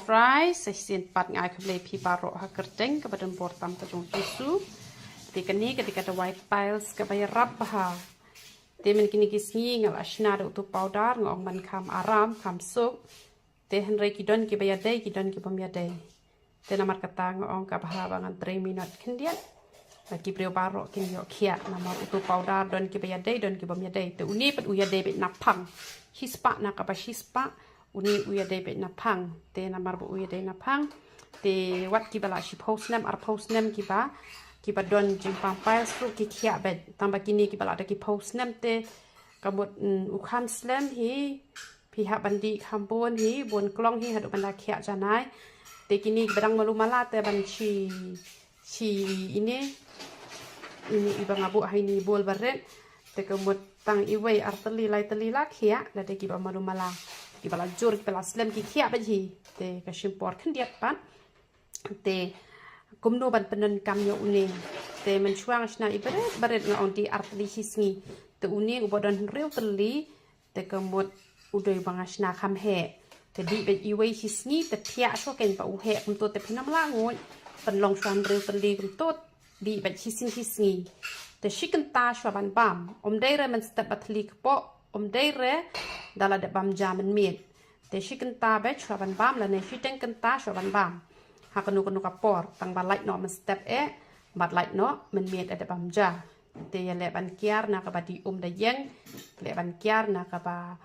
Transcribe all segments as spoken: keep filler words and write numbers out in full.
Fry, sa shisien pat nga ai khublei phi baroh ha kyrteng kaba don bor tam ka jong u Jisu. Te kane ka dei ka dawai piles kaba ïarap bha. Te man kine ki sngi nga la shna da utu u powder, nga ong ban kham aram, kham suk. Te hynrei ki don kiba ïadei, ki don ki bym ïadei. Te namar kata nga ong ka bha ba ngan trei minot khyndiat. Ba ki briew baroh kin ïoh khiah namar utu u powder don kiba ïadei, don ki bym ïadei. Te une pat u ïadei beit na phang. Shispah na kaba shispah, une u ïadei beit na phang. Te namar ba u ïadei na phang, te wat kiba la shiphew snem, arphew snem kiba, kiba don jingpang piles ruh ki khiah beit. Tang ba kine kiba la da ki phew snem te ka mut, mm, u kham slem hi, phi hap ban dih kham bun hi, bun klong hi haduh ban da khiah janai. Te kine kiba dang malu mala te ban shi, shi ine, ine iba nga buh ha ine i bowl barit. Te ka mut tang iwei, ar tylli, lai tylli la khiah, lada kiba malu mala. Kiba la jur, kiba la slem ki khiah beit hi. Te ka shim por khyndiat pat. Te kumno ban pyndonkam ïa une. Te mynshuwa nga shna i barit barit, nga ong dih ar tylli shi sngi. Te une uba don hynriew tylli, te ka mut u dei ba nga shna kham heh. Te dih beit iwei shi sngi, te thiah shuwa kein ba u heh kumto, te phin ym lah nguid. Pynlong shuwa hynriew tylli kumto, dih beit shisien shi sngi. Te shi kynta shuwa ban bam. Ym dei re mynstep ba thylli kpoh, ym dei re da la dep bam ja mynmiet. Te shi kynta beit shuwa ban bam lane shiteng kynta shuwa ban bam. Ha kano kano ka por, tang ba lait noh mynstep eh, bad lait noh mynmiet eh da bam ja. Te ïa leh ban kiar na kaba dih um da ïeng, leh ban kiar na kaba,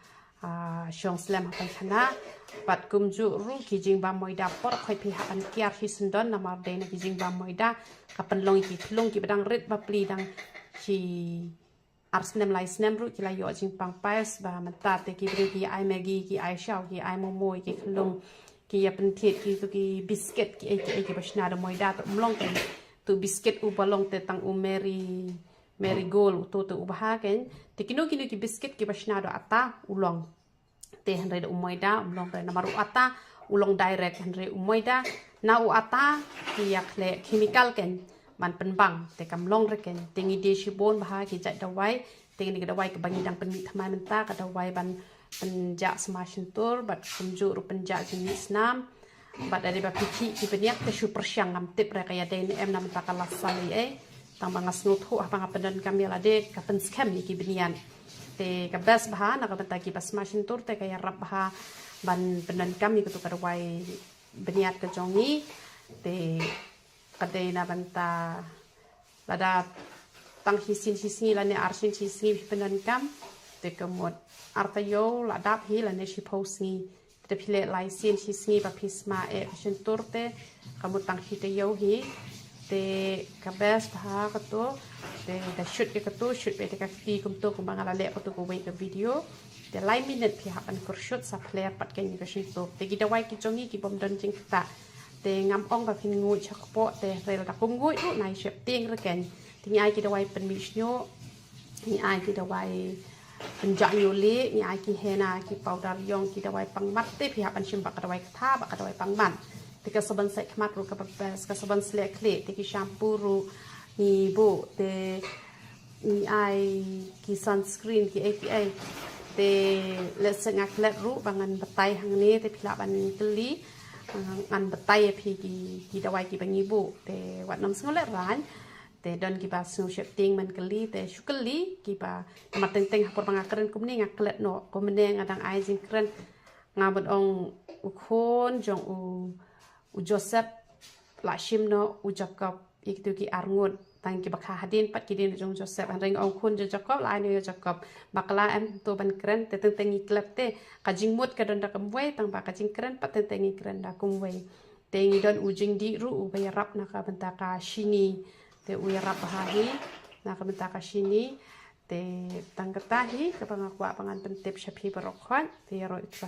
ah, shong slem ha paikhana. Bad kumjuh ruh ki jingbam moida, por khoit phi hap ban kiar shi syndon namar dei na ki jingbam moida ka pynlong ïa ki khlung kiba dang rit bapli, dang shi ar snem lai snem ruh ki la ïoh jingpang piles. Ba mynta te ki briew ki ai Maggi, ki ai shaw, ki ai momo ïa ki khlung, ki ïa pynthied kitu ki biscuit kiei kiei kiba shna da moida. Te ym long kein, tu biscuit uba long te tang u Mary, Marigold, utu te u bha kein. Te kino kino ki biscuit kiba shna da atta u long. Te hynrei da u moida ym long re namar u atta u long direct, hynrei u moida na u atta ki ïa khleh chemical kein ban pynbang, te kam long re kein. Te ngi die shibun bha ki jait dawai. Te kane ka dawai kaba ngi dang pynmih thymmai mynta, ka dawai ban pynjah sma shyntur bad kumjuh ruh pynjah jingmih snam. Bad lada ba phi khih ki bniat te shu pyrshang, ngam tip re ka ïadei ne em, na mynta ka la saw ei ei. Tang ba nga sngewthuh haba nga pyndonkam ïa lade ka pynskhem ïa ki bniat. Te ka best bha na ka bynta kiba sma shyntur, te ka ïarap bha ban pyndonkam ïa katu ka dawai bniat ka jong ngi. Te ka dei na bynta lada tang shisien shi sngi lane arsien shi sngi phi pyndonkam, te ka mut ar taïew la dap hi lane shiphew sngi. Te phi leh lai sien shi sngi ba phi sma eh ka shyntur, te ka mut tang shi taïew hi. Te ka best bha katu. Te da shoot ïa katu, shoot beit da ka kti kumto kumba nga la leh katu kawei ka video. Te lai minit phi hap ban kyrshoot sa phler pat kein ïa ka shyntur. Te ki dawai ki jong ngi ki bym don jingktah. Te ngam ong ba phin nguid sha kpoh, te hynrei lada kum nguid ruh nai sheptieng re kein. Te ngi ai ki dawai pynmih shñiuh, ngi ai ki dawai pynjah ñiuh lieh, ngi ai ki henna, ki powder ïong, ki dawai pangmat, te phi hap ban shim bad ka dawai ktha bad ka dawai pangmat. Te ka sabon sait khmat ruh kaba best, ka sabon sleh khlieh, te ki shampoo ruh ngi buh, te ngi ai ki sunscreen kiei kiei. Te lehse nga klet ruh ba ngan batai hangne, te phi lah ban kylli, ah, ngan batai ïa phi ki, ki dawai kiba ngi buh. Te wat nym sngew lehraiñ. Te don kiba sngew sheptieng ban kylli, te shu kylli kiba, namar teng teng ha por ba nga kren kumne nga klet noh. Kumne nga dang ai jingkren, nga mut ong u khun jong u, u Joseph la shim noh u Jakob ïa kitu ki arngut. Tang kiba kha hadien pat ki dien jong u Joseph. Hynrei nga ong khun jong u Jakob la ai noh ïa u Jakob. Bakla em to ban kren, te teng teng ngi klet, te ka jingmut ka don da kumwei, tang ba ka jingkren pat teng teng ngi kren da kumwei. Te ngi don u jingdih ruh uba ïarap na ka bynta ka shini. Te u ïarap bha hi na ka bynta ka shini. Te tang kata hi kaba nga kwah ba ngan pyntip sha phi baroh khoit. Te ïaroh ïa u Trai.